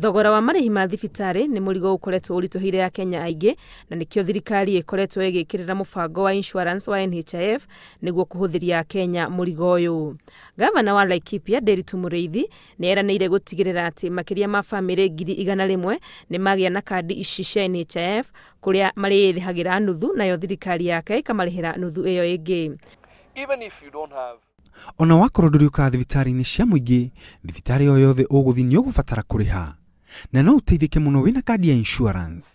Thogora wa marĩhi ma thibitarĩ nĩ mũrigo ũkoretwo ũritũhĩire Akenya aingĩ, na nĩkĩo thirikari ĩkoretwo ĩgĩkĩrĩra mũbango wa insurance wa NHIF nĩguo kũhũthĩria Akenya mũrigo ũyũ. Gavana wa Laikipia Nderitu Mũrĩithi nĩ eranĩire gũtigĩrĩra atĩ makĩria ma bamĩrĩ 100,000 nĩ magĩa na kandi ici cia NHIF kũrĩa marĩrĩhagĩra nuthu, nayo thirikari yake ĩkamarĩhĩra nuthu ĩyo ĩngĩ. Even if you don't have Ona wakorwo ndũrĩ thibitarĩ-inĩ cia mũingĩ, thibitarĩ o yothe ũgũthiĩ nĩ ũgũbatara kũrĩha, na no ũteithĩke mũno wĩna kandi ya insurance.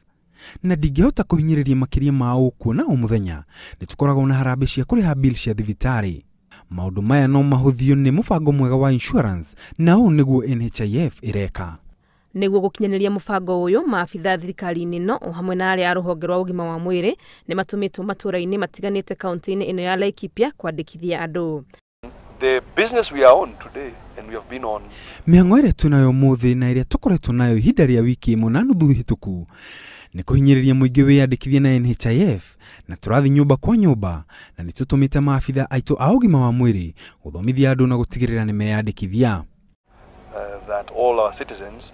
Na ndingĩhota kũhinyĩrĩria makĩria ma ũũ kuona o mũthenya nĩ tũkoragwo na harambee cia kũrĩha bill cia thibitarĩ. Maũndũ maya no mahũthio nĩ mũbango mwega wa insurance, na ũũ nĩguo NHIF ĩreka. Nĩguo gũkinyanĩria mũbango ũyũ, maabitha thirikari-inĩ no o hamwe na arĩa a rũhonge rwa ũgima wa mwĩrĩ nĩ matũmĩtwo matũra-inĩ matiganĩte kaunti-inĩ ĩno ya Laikipia kwandĩkithia andũ. The business we are on today and we have been on Mĩhang'o ĩrĩa twĩnayo ũmũthĩ na ĩrĩa tũkoretwo nayo ihinda rĩa wiki ĩmwe na nuthu hĩtũku nĩ kũhinyĩrĩria mũingĩ wĩyandĩkithie na NHIF, na tũrathiĩ nyũmba kwa nyũmba, na nĩ tũtũmĩte maabitha aitũ a ũgima wa mwĩrĩ gũthomithia andũ na gũtigĩrĩra nĩ meyandĩkithia. That all our citizens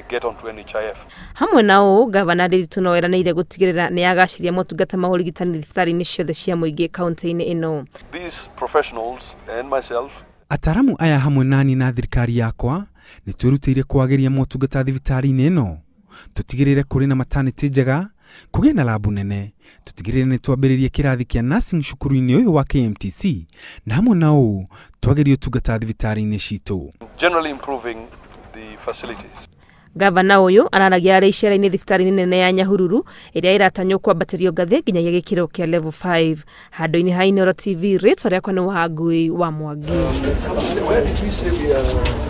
get onto NHIF. Hamwe na ũũ, Gavana Nderitu no eranĩire gũtigĩrĩra nĩ agacĩria motungata ma ũrigitani thibitarĩ-inĩ ciothe cia mũingĩ kaunti-inĩ ĩno. These professionals and myself Ataramu aya hamwe nani na thirikari yakwa nĩ twĩrutĩire kwagĩria motungata thibitarĩ-inĩ ĩno, tũtigĩrĩre kũrĩ na maternity njega, kũgĩe na labu nene, tũtigĩrĩre nĩ twambĩrĩria kĩrathi kĩa nursing cukuru-inĩ ũyũ wa KMTC, na hamwe na ũũ twagĩrie ũtungata thibitarĩ-inĩ citũ. Generally improving the facilities. Gavana ũyũ araragia arĩ icera-inĩ thibitarĩ-inĩ nene ya Nyahururu ĩrĩa ĩratanywo kwambatĩrio ngathĩ nginyagia gĩkĩro kĩa level 5. Handũ-inĩ ha Inooro TV, rĩtwa rĩakwa nĩ Wangui wa Mwangi. Where did we say we are?